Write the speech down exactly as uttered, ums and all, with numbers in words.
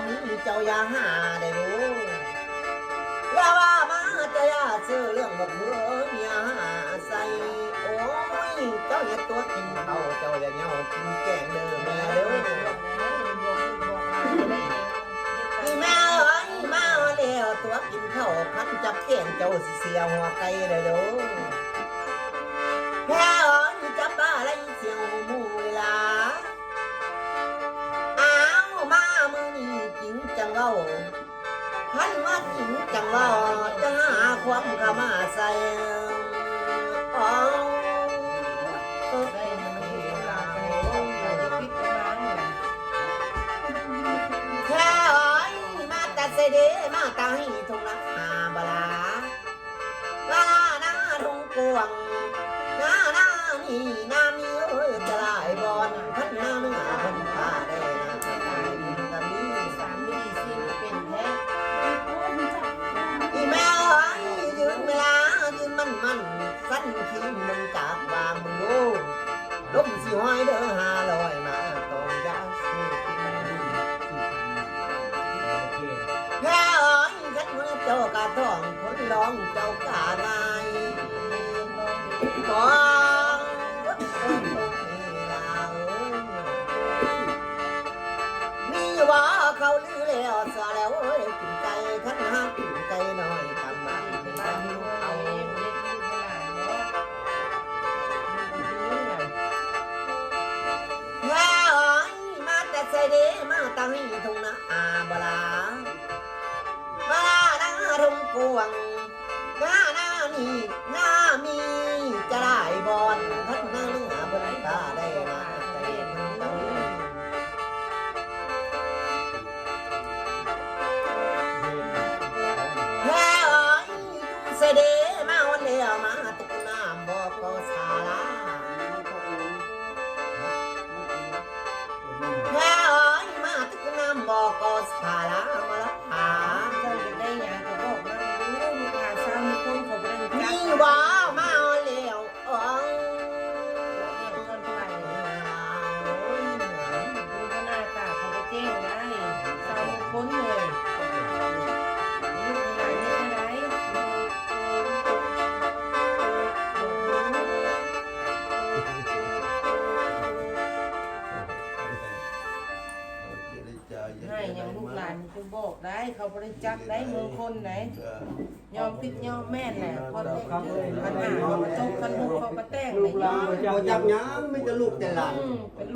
มีเจ้าอย่าหาได้รู้ อย่าว่ามาเจ้าอย่าซื้อเรื่องบักเฮืออย่าหาใส่ โอ้ย เจ้าอย่าตัวกินเขาเจ้าอย่าเหงากินแกงเด้อแม่เด้อ อีแม่เอ้ยมาแล้วตัวกินข้าวคันจับแกงเจ้าสิเสียหัวไก่เลยเด้อ แม่เอ้ยจับปลาอะไรเสียงหมูเวลา อ้าวมามื้อนี้จริงจังเว้า คันว่าจริงจังเว้าจะหาความเข้ามาใส่ อ๋อ แค่อ้อยมาแต่ไสเด้มาแต่ให้ทุ่งนาบลา นานาทุ่งกวางนานานี่นามีเอ้ยจะหลายบอนคันนาเนื้อเพิ่นพาได้นาจะหลายบุญกะมีสามีสิเป็นแท้ อีแม่เอ้ยยืนเวลายืนมันมันสั้นคิงมันจากว่ามึงดูลมสิห้อยเด้อห้าร้อยมาตองยาสูบกิน แพ้อ้อยคันมือเจ้ากะท้องคนร้องเจ้ากะง่ายของมีว่าเขาลือแล้วเสียแล้วเอ้ยกินไก่คันหากินไก่น้อยกำมันมีแต่หิวเขา แม่เอ้ยมาแต่ไสเด้มาตั้งนี่ทุ่งนาอาบลา มาลานาทุ่งกวางนานานี่นามีจะได้บอนพันนาเนื้อบนตาได้มาแต่เพิ่นตั้งนี่แม่เอ้ยอยู่ไสเด้มาวันแล้วมาตุกน้ำบอกก็สาลา แม่เอ้ยมาตึกน้ำบอกก็สาลามาละหา เจ้าอยากได้หยังก็บอกมาดูลูกหลานสาวมงคลเขาบ่ได้รู้จัก นี่ว่ามาแล้วเอ้ย เดี๋ยวก่อนไป ดูหน้าตาเขาก็แจ้งได้ สาวมงคลเลย ลูกหลานนี่อะไร ให้อย่างลูกหลานจะบอกได้ เขาบ่ได้จักได้เมืองคนไหน ยอมผิดยอมแม่นแหละ คนได้เจอปัญหาเขาก็จบกันลูกเขาก็แต่ง ลูกหลานบ่จักหยัง มีแต่ลูกแต่หลาน อืม เป็น